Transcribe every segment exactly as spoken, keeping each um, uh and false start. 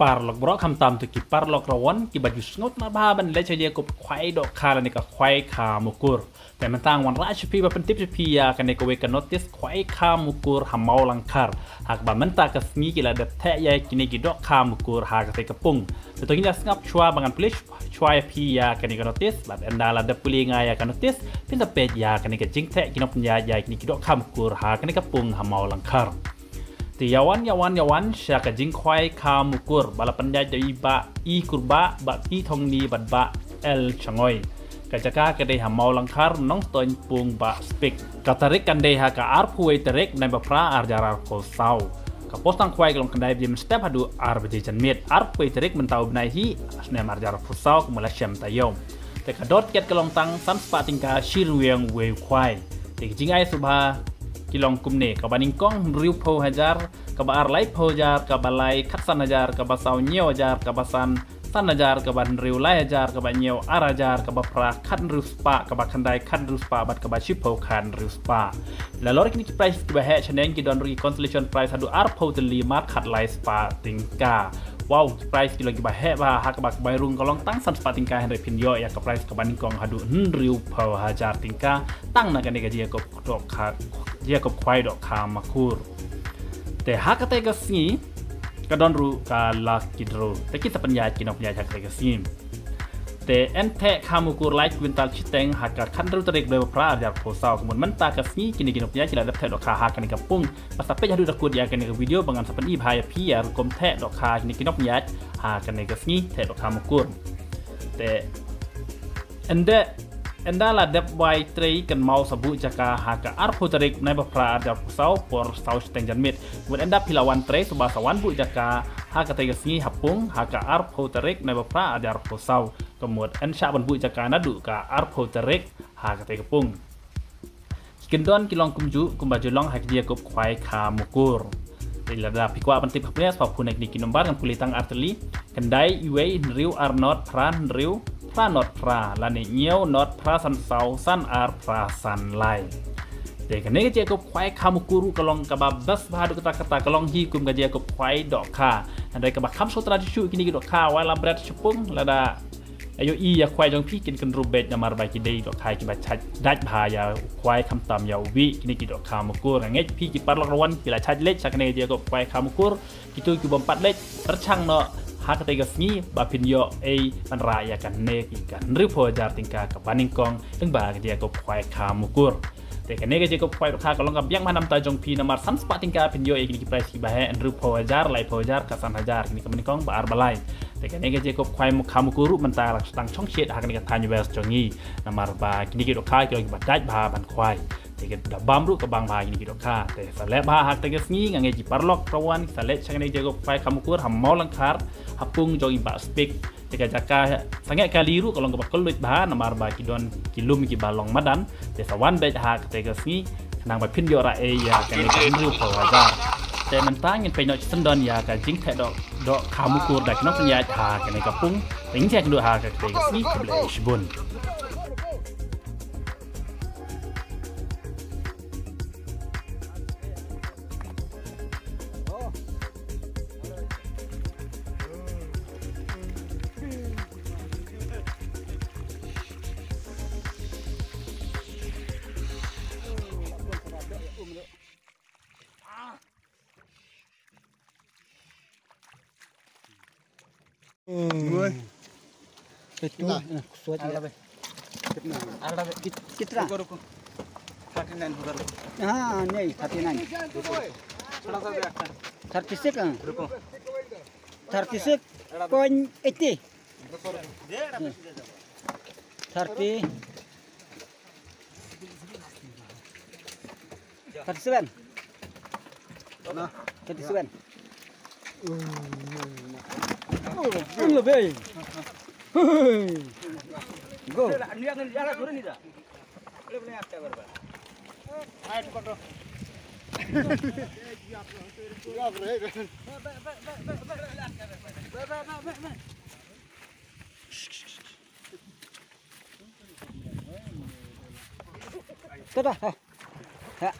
Paralok baroh, khamtam to ki paralok rawon kiba ju sngewtynnat bha ban leit sha ka jingïakup khwai dohkha lane ka khwai kha mukur. Te mynta nga wanrah sha phi ba pyntip sha phi ïa kane kawei ka notice khwai kha mukur ha Mawlangkhar, ha kaba mynta ka sngi ki la dep theh ïa kine ki dohkha mukur ha katei ka pung. Te to ngin ïa sngap shuwa ba ngan pule shuwa ïa phi ïa kane ka notice, bad ynda la dep pule nga ïa ka notice, phin sa peit ïa kane ka jingtheh ki nongpynïaid ïa kine ki dohkha mukur ha kane ka pung ha Mawlangkhar. Te ïa wan, ïa wan, ïa wan sha ka jingkhwai kha mukur ba la pynïaid da i Bah I Kurbah, Bah P Thongni bad Bah L Shangoi. Ka jaka ka dei ha Mawlangkhar, Nongstoiñ, pung Bah Spik. Ka tarik kan dei ha ka arphew wei tarik bnai ba phra arhajar arphew saw. Ka por sdang khwai ka long khyndai baje mynstep haduh ar baje janmiet. Arphew wei tarik mynta u bnai hi, snem arhajar arphew saw, kumba la shem taïew. Te ka dor tiket ka long tang san spah tyngka shi ryngwiang wei u khwai. Te ki jingai sngewbha ki long kumne: kaba nyngkong hynriewphew hajar, kaba ar laiphew hajar, kaba lai khatsan hajar, kaba saw hynñiew hajar, kaba san san hajar, kaba hynriew lai hajar, kaba hynñiew ar hajar, kaba phra khathynriew spah, kaba khyndai khathynriew spah bad kaba shiphew khathynriew spah. La lor kine ki prize kiba heh shaneng, ki don ruh ki consolation prize haduh arphew tylli mar khatlai spah tyngka. Wow, ki prize ki long kiba heh bha, ha kaba ka bai rung ka long tang san spah tyngka, hynrei phin ïoh ïa ka prize kaba nyngkong haduh hynriewphew hajar tyngka tang na kane ka jingïakup dohkha, jingïakup khwai dohkha mukur. Te ha katei ka sngi ka don ruh ka lucky draw. Te ki sa pynïaid ki nongpynïaid ha katei ka sngi. Te yn theh kha mukur lai kwintal shiteng ha ka khathynriew tarik bnai ba phra arhajar arphew saw. Kumba mynta ka sngi kine ki nongpynïaid ki la dep theh dohkha ha kane ka pung. Bad sa peit haduh da kut ïa kane ka video ba ngan sa pyni bha ïa phi ïa rukom theh dohkha kine ki nongpynïaid ha kane ka sngi theh dohkha mukur. Te ynda, ynda la dep wai trei kynmaw sa buh jaka ha ka arphew tarik bnai ba phra arhajar arphew saw por saw shiteng janmiet. Mut ynda phi la wan trei, sngewbha sa wan buh jaka ha katei ka sngi ha pung ha ka arphew tarik bnai ba phra arhajar arphew saw. Ka mut yn shah ban buh jaka naduh ka arphew tarik ha katei ka pung. Ki kyndon ki long kumjuh kumba ju long ha ka jingïakup khwai kha mukur. Te lada phi kwah ban tip ha pule, sngewbha phone na kine ki number, ngan pule tang ar tylli: khyndai wei hynriew ar not phra hynriew phra not phra, lane hynñiew not phra san saw san ar phra san lai. Te kane ka jingïakup khwai kha mukur ruh ka long kaba best bha haduh katta katta, ka long hi kum ka jingïakup khwai dohkha. Hynrei kaba kham sngewtynnat shuh shuh, kine ki dohkha wat la bret sha pung, lada ïohi ïa khwai jong phi kin kynrup beit namar ba ki dei dohkha kiba chait dait bha ïa u khwai khamtam ïa u wieh kine ki dohkha mukur. Nga ngeit phi ki paralok rawon phi la chait leit sha kane ka jingïakup khwai kha mukur. Kito ki bym pat leit, pyrshang noh ha katei ka sngi ba phin ïoh ei ban rah ïa kane ka hynriewphew hajar tyngka kaba nyngkong lyngba ka jingïakup khwai kha mukur. Te kane ka jingïakup khwai dohkha ka long ka biang bha na bynta jong phi namar san spah tyngka phin ïoh ïa kine ki prize kiba heh: hynriewphew hajar, laiphew hajar, ka san hajar, kine kaba nyngkong ba ar ba lai. Te kane ka jingïakup khwai kha mukur ruh mynta la sdang shong shit ha kane ka thaiñ West jong ngi namar ba kine ki dohkha ki long kiba dait bha ban khwai. Te ka da bam ruh ka bang bha kine ki dohkha. Te sa leh bha ha katei ka sngi, nga ngeit ki paralok rawon ki sa leit sha kane ka jingïakup khwai kha mukur ha Mawlangkhar, ha pung jong i Bah Spik. Te ka jaka sangeh kali ruh ka long kaba kylluid bha namar ba ki don ki lum kiba long madan. Te sa wan beit ha katei ka sngi khnang ba phin ïoh rah ei ïa kane ka hynriewphew hajar. Te mynta ngin peit noh shisyndon ïa ka jingtheh doh, dohkha mukur da ki nongpynïaid ha kane ka pung. Te ngin sa ïakynduh ha katei ka sngi, khublei shibun. Hmm. Itu, nah, kusuat ya. कितना? कित-, कितना? रुको, रुको। थर्टी नाइन होगा, रुको। हाँ, नहीं, थर्टी नाइन। रुको, रुको। थोड़ा सा बैक कर। थर्टी सिक्स, हाँ। रुको। थर्टी सिक्स पॉइंट एटी। रुको, रुको। थर्टी। थर्टी सेवन। थर्टी सेवन। Go. Tada, ha. Ha.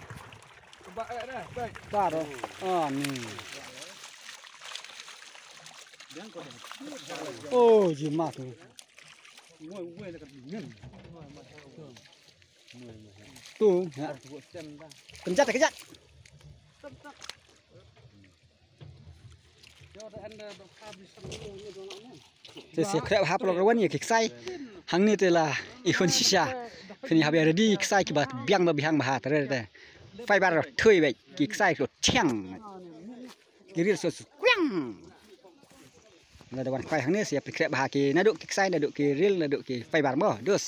Taro. Ah, ni. Oh, jimat tu. Tu, ya. Kejat, kejat. Te sa khreh bha paralok wan ïa ki ksai. Hangne te la i khun shisha. Phin ïa hap ïa ready ksai kiba biang ba biang bha te re te. Fiber thui bad ki ksai ki thiang. Ki ril sa sa kwiang. Lada wan khwai hangne sa ïa pynkhreh bha ki naduh ki ksai naduh ki ril naduh ki fiber mo. Dus.